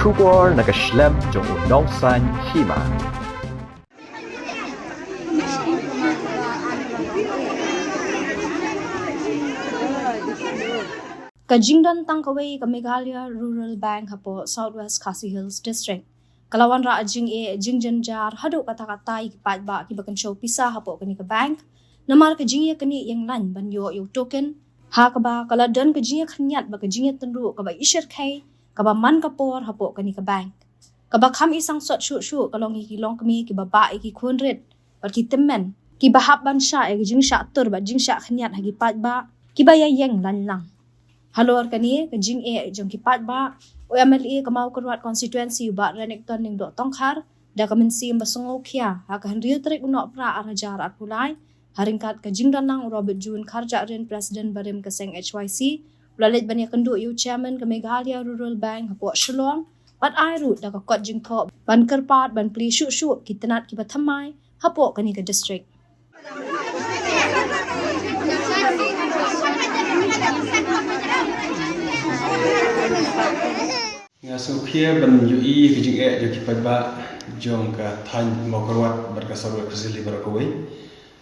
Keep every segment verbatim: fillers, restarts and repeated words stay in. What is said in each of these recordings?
Khubor na ka shlem jong u nongsan hima. Ka jingdon tang kawei ka Meghalaya Rural Bank hapoh South West Khasi Hills District ka la wanrah jingeh jingjynjar haduh katta katta ïa ki paidbah kiba kynshew pisa hapoh kane ka bank namar ka jingïaknieh ïeng lain ban ïoh ïa u token, ha kaba ka la don ka jingïakhynñiat bad ka jingïatynruh kaba ishyrkhei kaba man ka por hapoh kane ka bank. Kaba kham isang sot shuh shuh ka long ïa ki longkmie kiba bah ïa ki khun rit bad ki tymmen kiba hap ban shah ïa ka jingshah tur bad jingshah khynñiat ha ki paidbah kiba ïa ïeng lain lang. Halor kane ka jingeh jong ki paidbah, u M L A ka Mawkyrwat Constituency u Bah Renikton Lyngdoh Tongkhar da ka mynsiem ba sngewkhia ha ka hynriew tarik u Nohprah ar hajar arphew lai, ha ryngkat ka jingdon lang u Robert June Kharjahrin, President barim ka seng H Y C, u la leit ban ïakynduh ïa u Chairman ka Meghalaya Rural Bank hapoh Shillong bad ai ruh da ka kot jingthoh ban kyrpad ban plie shuh shuh ki tnat kiba thymmai hapoh kane ka district. Nga sngewkhia ban ïohi ka jingeh jong ki paidbah jong ka thaiñ Mawkyrwat bad ka South West Khasi Hills baroh kawei.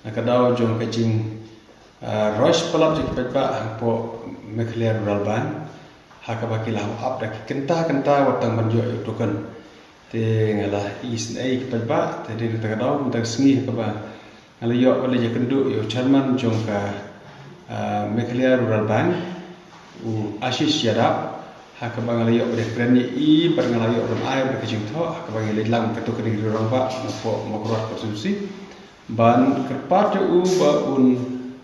Na ka daw jong ka jing, ah, rush palat jong ki paidbah hapoh Meghalaya Rural Bank, ha kaba ki la hap da ki kynta kynta wat tang ban ïoh ïa u token. Te nga la isynei ki paidbah, te dei na kata ka daw mynta ka sngi ha kaba nga la ïoh ban leit ïakynduh ïa u Chairman jong ka, ah, Meghalaya Rural Bank, u Ashish Yadav, ha kaba nga la ïoh ban ïakren ïa i bad nga la ïoh ban ai bad ka jingthoh ha kaba ngi leit lang katto katne ki rangbah napoh Mawkyrwat Constituency ban kyrpad ïa u ba un,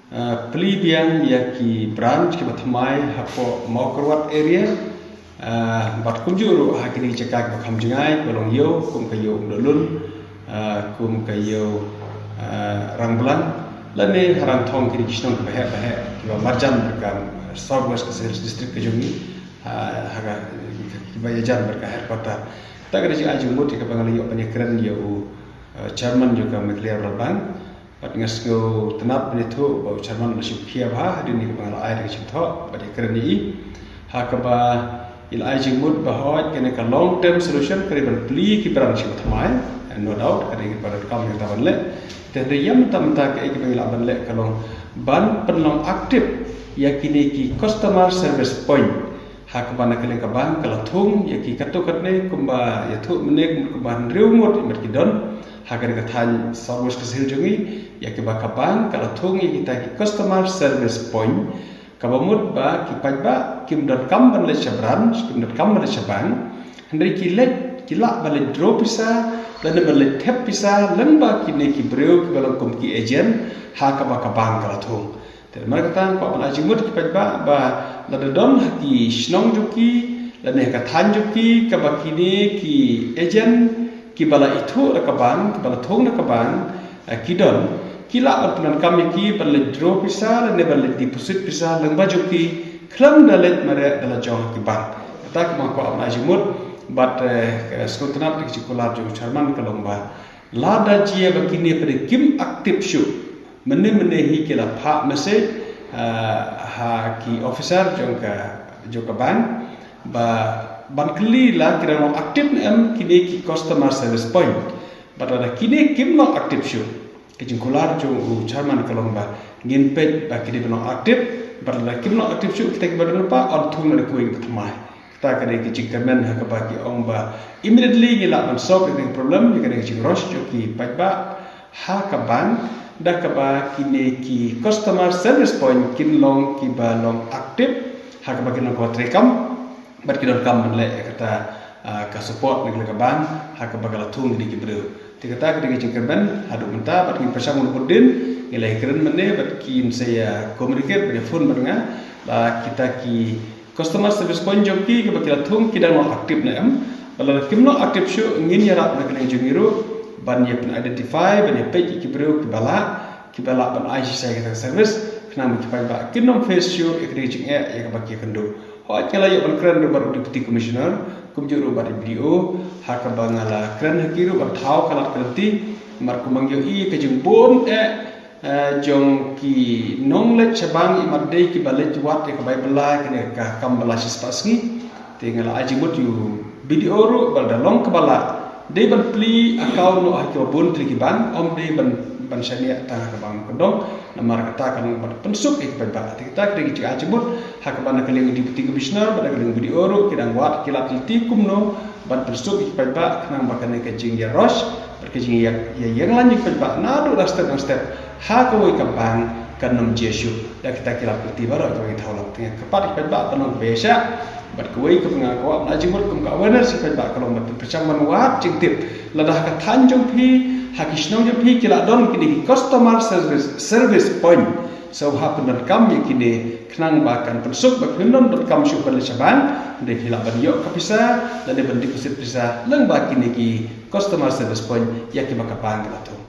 ah, plie biang ïa ki branch kiba thymmai hapoh Mawkyrwat area. Ah, bad kumjuh ruh ha kine ki jaka kiba kham jngai kiba long ïew kum ka ïew Umdohlun, ah, kum ka ïew, ah, Rangblang lane ha Rangthong, kine ki shnong kiba heh ba heh kiba marjan bad ka South West Khasi Hills District ka jong ngi, ah, ha ka, kiba ïajan bad ka headquarter. Kata ka dei ka jingai jingmut ïa kaba nga la ïoh ban ïakren ïa u, ah, Chairman jong ka Meghalaya Rural Bank. Bad nga sngewtynnat ban ïathuh ba u Chairman u la sngewkhia bha hadien kaba nga la ai da ka jingthoh bad ïakren ïa i, ha kaba i la ai jingmut ba hooid kane ka long term solution ka dei ban plie ki branch kiba thymmai, no doubt ka dei kaba donkam ïa kata ban leh. Te hynrei ïa mynta mynta kaei kaba ngi lah ban leh ka long ban pynlong active ïa kine ki customer service point. Ha kaba na ka liang ka bank ka la thung ïa ki katto katne kumba ïathuh mynne kumba hynriew ngut ïa ki don ha kane ka thaiñ South West Khasi Hills jong ngi, ïa kiba ka bank ka la thung ïa kita ki customer service point, kaba mut ba ki paidbah kim donkam ban leit sha branch, kim donkam ban leit sha bank, hynrei ki leit, ki lah ban leit draw pisa lane ban leit thep pisa lyngba kine ki briew kiba long kum ki agent ha kaba ka bank ka la thung. Te namar kata nga kwah ban ai jingmut ki paidbah ba lada don ha ki shnong jong ki lane ha ka thaiñ jong ki kaba kine ki agent kiba la ithuh da ka bank, kiba la thung da ka bank, eh, ki don, ki lah ban pyndonkam ïa ki ban leit draw pisa lane ban leit deposit pisa lyngba jong ki khlem da leit mareh da la jong ha ki bank. Kata kaba nga kwah ban ai jingmut bad, eh, sngewtynnat ïa ka jingkular jong u Chairman ka long ba lada jia ba kine pat kim active shuh, mynne mynne hi ki la phah message, ah, ha ki officer jong ka, jong ka bank ba ban kylli la ki dang long active ne em kine ki customer service point. Bad lada kine kim long active shuh, ka jingkular jong u Chairman ka long ba ngin peit ba kine ba long active, bad lada kim long active shuh kita kiba don lypa yn thung na da kiwei kiba thymmai. Kata ka dei ka jingkyrmen ha kaba ki ong ba immediately ngi lah ban solve ïa ka problem, ïa ka dei ka jingrush jong ki paidbah ha ka bank da kaba kine ki customer service point kin long kiba long active ha kaba kin long kaba treikam bad ki donkam ban leh ïa kata, ah, ka support na ka bank ha kaba ka la thung kine ki briew. Te kata ka dei ka jingkyrmen haduh mynta bad ngi pyrshang bun bun dien, ngi la ïakren mynne bad kin sa ïa communicate bad ïa phone bad nga ba kita ki customer service point jong ki kiba ki la thung ki dang long active ne em. Ba lada kim long active shuh ngin ïarap na ka liang jong ngi ruh ban ïa pyn identify ban ïa peit ïa ki briew kiba lah, kiba lah ban ai shisha ïa kata ka service khnang ba ki paidbah kin ym face shuh ïa ka dei ka jingeh ïa kaba ki ïakynduh. Hooid nga la ïoh ban kren ruh bad u Deputy Commissioner kumjuh ruh bad u B D O ha kaba nga la kren ha ki ruh ban thaw ka lad ka lynti. Namar kumba ngi ïohi ka jingbun eh, eh, jong ki nongleit sha bank imat dei kiba leit wad ïa ka bai bylla kane ka kam bylla shispah sngi. Te nga la ai jingmut ïa u BDO ruh ba da long kaba lah dei ban plie account noh ha kiba bun tylli ki bank, ym dei ban, ban shaniah tang ha ka bank ka dong. Namar kata kan long ban pynsuk ïa ki paidbah. Te kita ki dei ki jingïaid jingmut ha kaba na ka liang u Deputy Commissioner bad na ka liang u BDO ruh ki dang wad ki lad ki lynti kumno ban pynsuk ïa ki paidbah khnang ba kane ka jingïaroh bad ka jingïa, ïa, ïalang ïa ki paidbah naduh dang step dang step ha kawei ka bank kan ym jia shuh. Da kita ki lad ki lynti baroh kiba ngi thaw lad, te nga kyrpad ïa ki paidbah ban long kiba ïaishah. Bad kawei kaba nga kwah ban ai jingmut kum ka awareness ïa ki paidbah ka long ban pyrshang ban wad jingtip. Lada ha ka thaiñ jong phi, ha ki shnong jong phi ki la don kine ki customer service, service point, sngewbha pyndonkam ïa kine khnang ba kan pynsuk ba phin ym donkam shuh ban leit sha bank, hynrei phi lah ban ïoh ka pisa lane ban deposit pisa lyngba kine ki customer service point ïa kiba ka bank ka la thung.